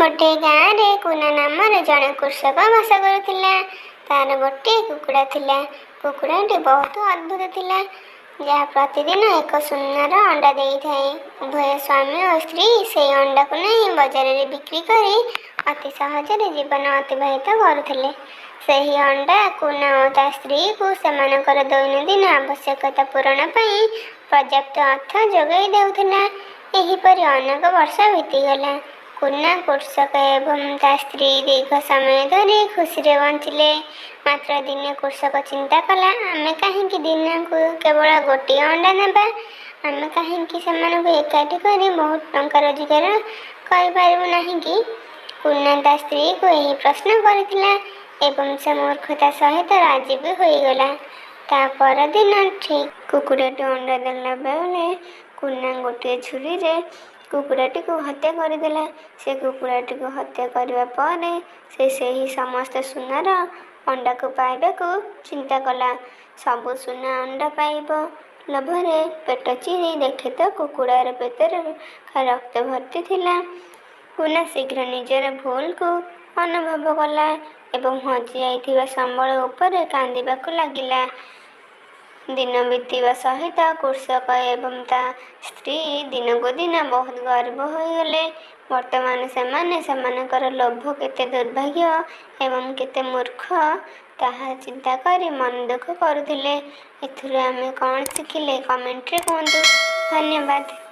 ଗୋଟିଏ ଗାଁରେ କୁନା ନାମରେ ଜଣେ କୃଷକ ବାସ କରୁଥିଲା। ତାର ଗୋଟିଏ କୁକୁଡ଼ା ଥିଲା। କୁକୁଡ଼ାଟି ବହୁତ ଅଦ୍ଭୁତ ଥିଲା, ଯାହା ପ୍ରତିଦିନ ଏକ ସୁନାର ଅଣ୍ଡା ଦେଇଥାଏ। ଉଭୟ ସ୍ୱାମୀ ଓ ସ୍ତ୍ରୀ ସେହି ଅଣ୍ଡାକୁ ନେଇ ବଜାରରେ ବିକ୍ରି କରି ଅତି ସହଜରେ ଜୀବନ ଅତିବାହିତ କରୁଥିଲେ। ସେହି ଅଣ୍ଡା କୁନା ଓ ତା ସ୍ତ୍ରୀକୁ ସେମାନଙ୍କର ଦୈନନ୍ଦିନ ଆବଶ୍ୟକତା ପୂରଣ ପାଇଁ ପର୍ଯ୍ୟାପ୍ତ ଅର୍ଥ ଯୋଗାଇ ଦେଉଥିଲା। ଏହିପରି ଅନେକ ବର୍ଷ ବିତିଗଲା। କୁନା କୃଷକ ଏବଂ ତା ସ୍ତ୍ରୀ ଦୀର୍ଘ ସମୟ ଧରି ଖୁସିରେ ବଞ୍ଚିଲେ। ମାତ୍ର ଦିନେ କୃଷକ ଚିନ୍ତା କଲା, ଆମେ କାହିଁକି ଦିନକୁ କେବଳ ଗୋଟିଏ ଅଣ୍ଡା ନେବା? ଆମେ କାହିଁକି ସେମାନଙ୍କୁ ଏକାଠି କରି ବହୁତ ଟଙ୍କା ରୋଜଗାର କରିପାରିବୁ ନାହିଁ କି? କୁନା ତା ସ୍ତ୍ରୀକୁ ଏହି ପ୍ରଶ୍ନ କରିଥିଲା ଏବଂ ସେ ମୂର୍ଖତା ସହିତ ରାଜି ବି ହୋଇଗଲା। ତା ପରଦିନ ଠିକ୍ କୁକୁଡ଼ାଟି ଅଣ୍ଡା ଦେଲା ବେଳେ କୁନା ଗୋଟିଏ ଛୁରୀରେ କୁକୁଡ଼ାଟିକୁ ହତ୍ୟା କରିଦେଲା। ସେ କୁକୁଡ଼ାଟିକୁ ହତ୍ୟା କରିବା ପରେ ସେ ସେହି ସମସ୍ତ ସୁନାର ଅଣ୍ଡାକୁ ପାଇବାକୁ ଚିନ୍ତା କଲା। ସବୁ ସୁନା ଅଣ୍ଡା ପାଇବ ଲୋଭରେ ପେଟ ଚିରି ଦେଖେ ତ କୁକୁଡ଼ାର ପେଟରେ ରକ୍ତ ଭର୍ତ୍ତି ଥିଲା। କୁନା ଶୀଘ୍ର ନିଜର ଭୁଲକୁ ଅନୁଭବ କଲା ଏବଂ ହଜିଯାଇଥିବା ସମ୍ବଳ ଉପରେ କାନ୍ଦିବାକୁ ଲାଗିଲା। ଦିନ ବିତିବା ସହିତ କୃଷକ ଏବଂ ତା ସ୍ତ୍ରୀ ଦିନକୁ ଦିନ ବହୁତ ଗରିବ ହୋଇଗଲେ। ବର୍ତ୍ତମାନ ସେମାନେ ସେମାନଙ୍କର ଲୋଭ କେତେ ଦୁର୍ଭାଗ୍ୟ ଏବଂ କେତେ ମୂର୍ଖ ତାହା ଚିନ୍ତା କରି ମନ ଦୁଃଖ କରୁଥିଲେ। ଏଥିରୁ ଆମେ କ'ଣ ଶିଖିଲେ, କମେଣ୍ଟରେ କୁହନ୍ତୁ। ଧନ୍ୟବାଦ।